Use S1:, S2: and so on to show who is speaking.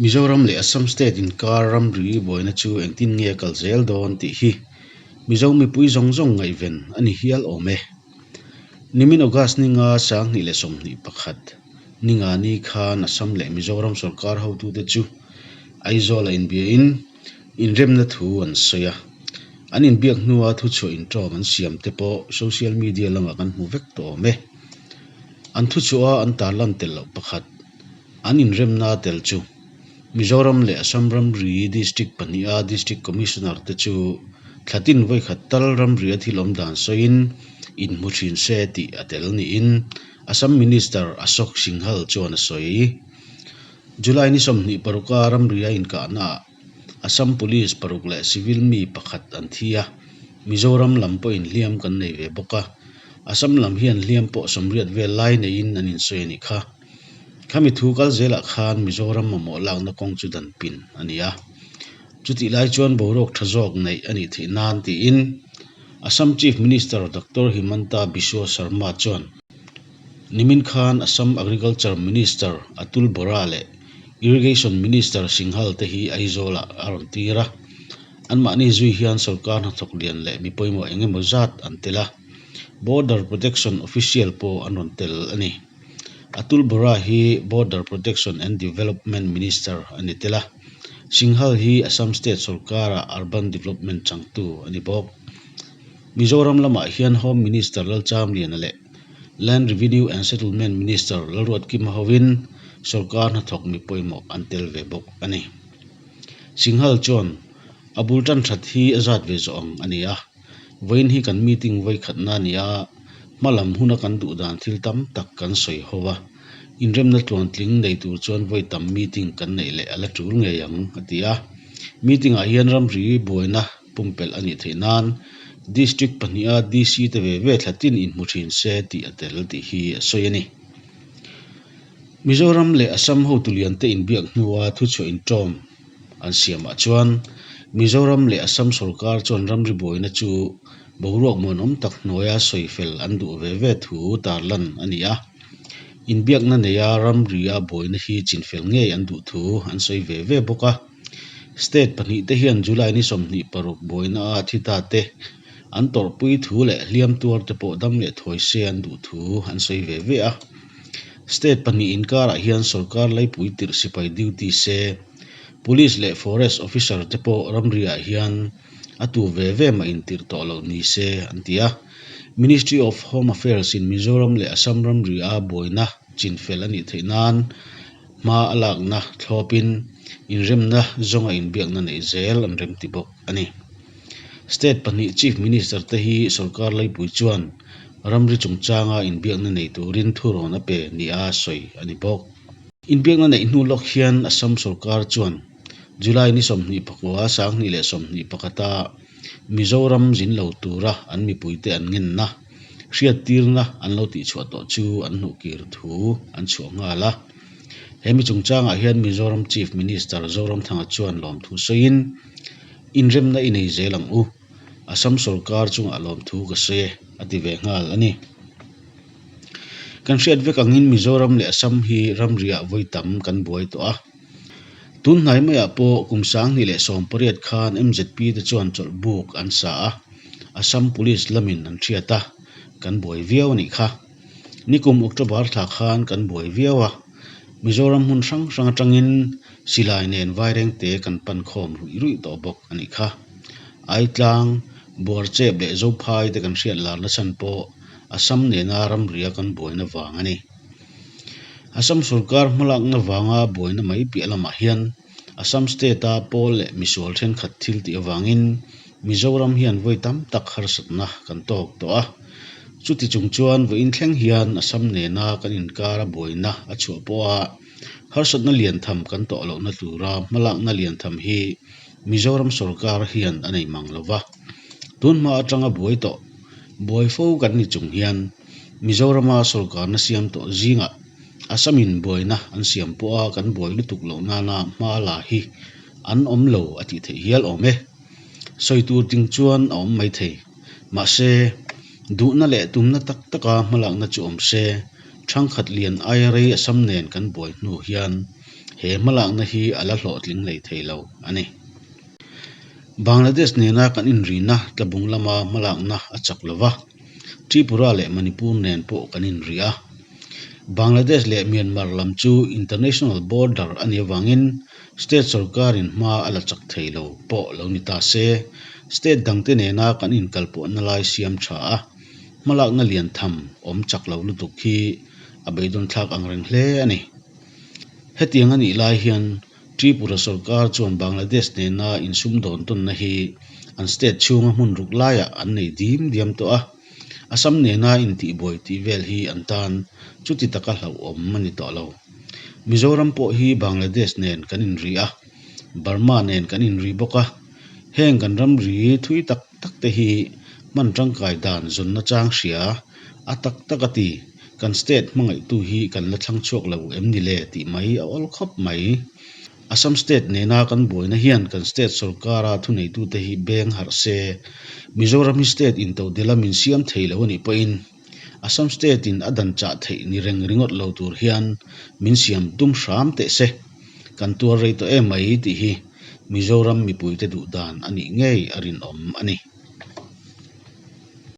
S1: Mizoram leh Assam state inkar ramri buaina chu engtin nge a kal zel dawn tih hi Mizo mipui zawng zawng ngaihven a ni hial awm e. Nimin August ninga 2021 ninga ni khan Assam leh Mizoram sorkar hotute chu Aizawl-a inbiain inremna thu an sawi a. An inbiak hnua thuchhuah inṭawm an siam te pawh social media lamah kan hmu vek tawh awm e. An thuchhuah a an tarlan tel loh pakhat an inremna tel chu Mizoram leh Assam ramri district pahniha district commissioner te chu thlatin vawikhat tal ramria thil awm dan sawiin inhmu thin se tih a tel niin Assam Minister Ashok Singhal chuan a sawi. July ni 26 a ramria inkahnaah Assam Police paruk leh civil mi pakhat an thi a, Mizoram lam pawhin hliam kan nei ve bawk a, Assam lam hian hliam pawh sawmriat vel lai neiin an insawi a nih kha. Khami thu kal zelah khan Mizoram mamawh lakna kawng chu dan pin a ni a, chutih lai chuan boruak tha zawk neih a nih theih nan tiin Assam Chief Minister Doctor Himanta Biswa Sarma chuan nimin khan Assam Agriculture Minister Atul Bora leh Irrigation Minister Singhal te hi Aizawlah a rawn tir a, anmahni zui hian sorkar hnathawk lian leh mi pawimawh eng emaw zat an tel a, Border Protection Official pawh an rawn tel a ni. Atul Bora hi Border Protection and Development Minister a ni tel a, Singhal hi Assam State sorkara Urban Development changtu a ni bawk. Mizoram lamah hian Home Minister Lalchamliana leh Land Revenue and Settlement Minister Lalruatkima hovin sorkar hnathawk mi pawimawh an tel ve bawk a ni. Singhal chuan a bul tan that hi a zat ve zawh ang a ni a, vawiin hi kan meeting vawikhatna a ni a, hma lam huna kan duh dan thil tam tak kan sawi ho a, inremna tluantling nei tur chuan vawi tam meeting kan neih leh a la tul ngei ang a ti a. Meeting ah hian ramri buaina pumpelh a nih theih nan District pahniha DC te ve ve thla tin inhmu thin se tih a tel tih hi a sawi a ni. Mizoram leh Assam hotu lian te inbiak hnua thuchhuah inṭawm an siamah chuan Mizoram leh Assam sorkar chuan ramri buaina chu boruak muanawm tak hnuaia sawi fel an duh ve ve thu tarlan a ni a. Inbiakna neia ramria buaina hi chinfel ngei an duh thu an sawi ve ve bawk a. State pahnihte hian July ni 26 buaina a thi ta te an tawrhpui thu leh hliam tuar te pawh dam leh thawi se an duh thu an sawi ve ve a. State pahnih inkarah hian sorkar laipui tirh sipai duty se, Police leh Forest officer te pawh ramriah hian a tu ve ve mah intirh tawh loh ni se an ti a. Ministry of Home Affairs in Mizoram leh Assam ramria buaina chinfel a nih theih nan hma a lakna thlawpin inremna zawnga inbiakna neih zel an remti bawk a ni. State pahnih Chief Minister te hi sorkar laipui chuan ramri chungchanga inbiakna nei turin thurawn a pe nia sawi a ni bawk. Inbiakna neih hnu lawk hian Assam sorkar chuan July ni 24 2021 a Mizoram zin lo tura an mipuite an ngenna hriattirna an lo tihchhuah tawh chu an hnuhkir thu an chhuah nghal a. He mi chungchangah hian Mizoram Chief Minister Zoramthanga chuan lawmthu sawiin, Inremna i nei zel ang u, Assam sorkar chungah lawmthu ka sawi e, a ti ve nghal a ni. Kan hriat vek angin Mizoram leh Assam hi ramriah vawi tam kan buai tawh a. Tun hnai maiah pawh kum 2018 khan MZP te chuan chawlh buk an sa a, Assam Police lamin an hriat a, kan buai viau a nih kha. Nikum October thla khan kan buai viau a, Mizoram hmun hrang hrang atangin silai nen vairengte kan pan khawm ruih ruih tawh bawk a nih kha. Aitlang, Buarchep leh Zophai te kan hriat lar nachhan pawh Assam nena ramria kan buaina vang a ni. Assam sorkar hmalakna vanga buaina mai piah lamah hian Assam state-a pawl leh misual thenkhat thil tih avangin Mizoram hian vawi tam tak harsatna kan tawk tawh a. Chuti chung chuan vawiin thleng hian Assam nena kan inkara buaina a chhuah pawha harsatna lian tham kan tawh lohna tura hmalakna lian tham hi Mizoram sorkar hian a nei mang lo va. Tun hma atanga buai tawh buai fo kan ni chung hian Mizorama sorkarna siam tawh zingah Assamin buaina an siam pawha kan buai lutuk loh nana hma la hi an awm lo a tih theih hial awm e. Sawi tur ding chuan a awm mai thei. Mahse, duhna leh tumna tak taka hmalakna chu awm se, thangkhat lian aia rei Assam nen kan buai hnu hian. He hmalakna hi a la hlawhtling hlei thei lo a ni. Bangladesh nena kan inrina tlabung lama hmalakna a chak lo va, Tripura leh Manipur nen pawh kan inri a. Bangladesh leh Myanmar lam chu international border a nih avangin state sorkarin hma a la chak thei lo pawh lo ni ta se, state dangte nena kan inkalpawhna lai siam tha a, hmalakna lian tham awm chak lo lutuk hi a beidawnthlak ang reng hle a ni. Hetiang a nih lai hian Tripura sorkar chuan Bangladesh nena insumdawn tawnna hi an state chhunga hmun ruk laiah an nei dim diam tawh a, Assam nena intihbuai tih vel hi an tan chuti taka hlauhawm a ni tawh lo. Mizoram pawh hi Bangladesh nen kan inri a, Burma nen kan inri bawk a, heng kan ramri thui tak tak te hi hman tangkai dan zawnna chang hria a tak tak a ti. Kan state hmangaihtu hi kan la thlang chhuak lo em ni le tih mai a awl khawp mai. Assam state nena kan buaina hian kan state sorkara thuneitute hi beng harh se, Mizoram hi state intodelh a min siam thei lo a nih pawhin Assam state in a dan chah theih ni reng ringawt lo tur hian min siam tum hram teh se. Kan tuar rei tawh em mai tih hi Mizoram mipuite duh dan a nih ngei a rinawm a ni.